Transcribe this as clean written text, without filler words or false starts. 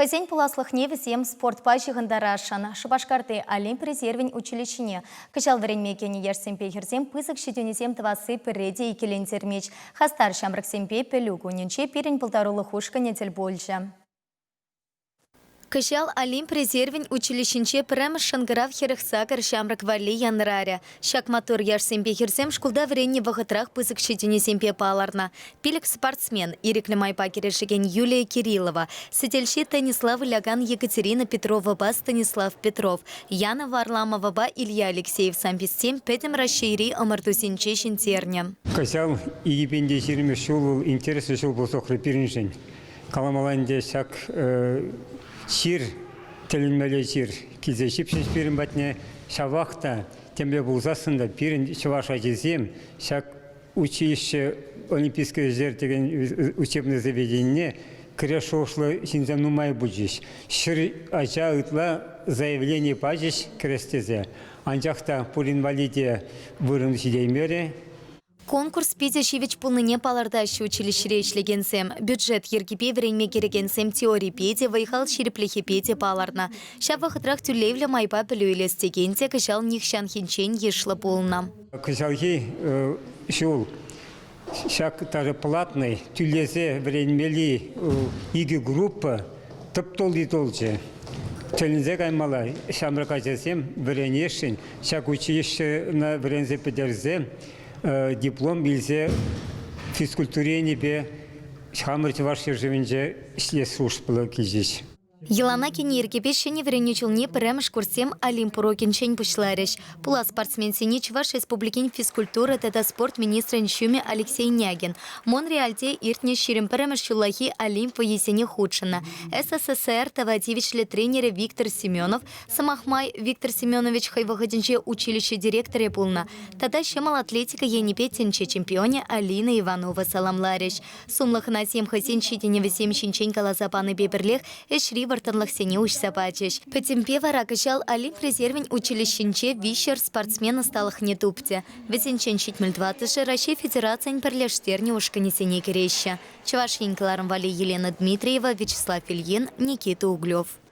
Хӑйсен пуласлӑхне вӗсем спортпа ҫыхӑнтарасшӑн. Шупашкарти Олимп резервӗн училищине кӑҫал вӗренме кӗнӗ яшсемпе хӗрсем пысӑк ҫитӗнӳсем тӑвасси пӗрре те иккӗлентермест. Хастар ҫамрӑксемпе пӗлӳ кунӗнче пирӗн пултарулӑх ушкӑнӗ тӗл пулчӗ. Кӑҫал Олимп резервӗн училищинче пӗрремӗш шӑнкӑрав 48 ҫамрӑк валли янӑрарӗ. Ҫак маттур яшсемпе хӗрсем шкулта вӗреннӗ вӑхӑтрах пысӑк ҫитӗнӳсемпе палӑрнӑ. Пилӗк спортсмен, ирӗклӗ майпа кӗрешекен Юлия Кириллова, сӗтелҫи теннисла вылякан Екатерина Петровӑпа Станислав Петров, Яна Варламовӑпа Илья Алексеев самбистсем Пӗтӗм Раҫҫейри ӑмӑртусенче ҫӗнтернӗ. Кӑҫал 2020 ҫул вӑл интереслӗ ҫул пулса тухрӗ пирӗншӗн. Каламалла ӗнтӗ, ҫак чир, тӗлӗнмелле чир килсе ҫыпҫӑнчӗ пирӗн патне. Ҫавах та темле пулсассӑн та пирӗн чӑваш ачисем ҫак училище Олимпийский резерв текен учебное заведенине кӗрес шухӑшлӑ ҫынсем нумай пулчӗҫ. 100 ача ытла заявлени пачӗҫ кӗрес тесе. Анчах та пурин валли те вырӑн ҫитеймерӗ. Конкурс питӗ ҫивӗч пулнине палӑртаҫҫӗ училищӗре ӗҫлекенсем. Бюджет йӗркипе вӗренме кӗрекенсем теорипе те, вӑй-хал ҫирӗплӗхӗпе те палӑрнӑ. Ҫав вӑхӑтрах тӳлевлӗ майпа пӗлӳ илес текен те кӑҫал нихҫанхинчен йышлӑ пулнӑ. Кӑҫалхи ҫул ҫак даже платный тӳлесе вӗренмелли икӗ группа тӑп-тулли тулчӗ. Тӗлӗнсе каймалла, ҫамрӑк ачасем вӗренесшӗн ҫак училищӗна вӗренсе пӗтерсе диплом илсе физкультура енӗпе хамӑр Чӑваш ҫӗршывӗнче ӗҫлес шухӑшлӑ килчӗҫ. Йӑлана кӗнӗ йӗркепе ҫӗнӗ вӗренӳ ҫулне пӗрремӗш курссем Олимп урокӗнчен пуҫларӗҫ. Пулас спортсменсене Чӑваш Республикин физкультура тата спорт министрӗн ҫумӗ Алексей Нягин, Монреальте иртнӗ 21-мӗш ҫуллахи Олимп вӑййисене хутшӑннӑ СССР тава тивӗҫлӗ тренерӗ Виктор Семенов, сӑмах май, Виктор Семенович хӑй вӑхӑтӗнче училище директорӗ пулнӑ тата ҫӑмӑл атлетика енӗпе тӗнче чемпионӗ Алина Иванова саламларӗҫ. Сумлӑ хӑнасем хӑйсен ҫитӗнӗвӗсем ҫинчен каласа панипе пӗрлех ӗҫри вӑрттӑнлӑхсене уҫса пачӗҫ. Пӗтӗмпе вара кӑҫал Олимп резервӗн училищинче 300 спортсмен ӑсталӑхне тупрӗ. Вӗсенчен 74-шӗ Раҫҫей Федерацийӗн пӗрлештернӗ ушкӑнӗсене кӗреҫҫӗ. Чӑваш Ен кӑларӑм валли Елена Дмитриева, Вячеслав Ильин, Никита Углев.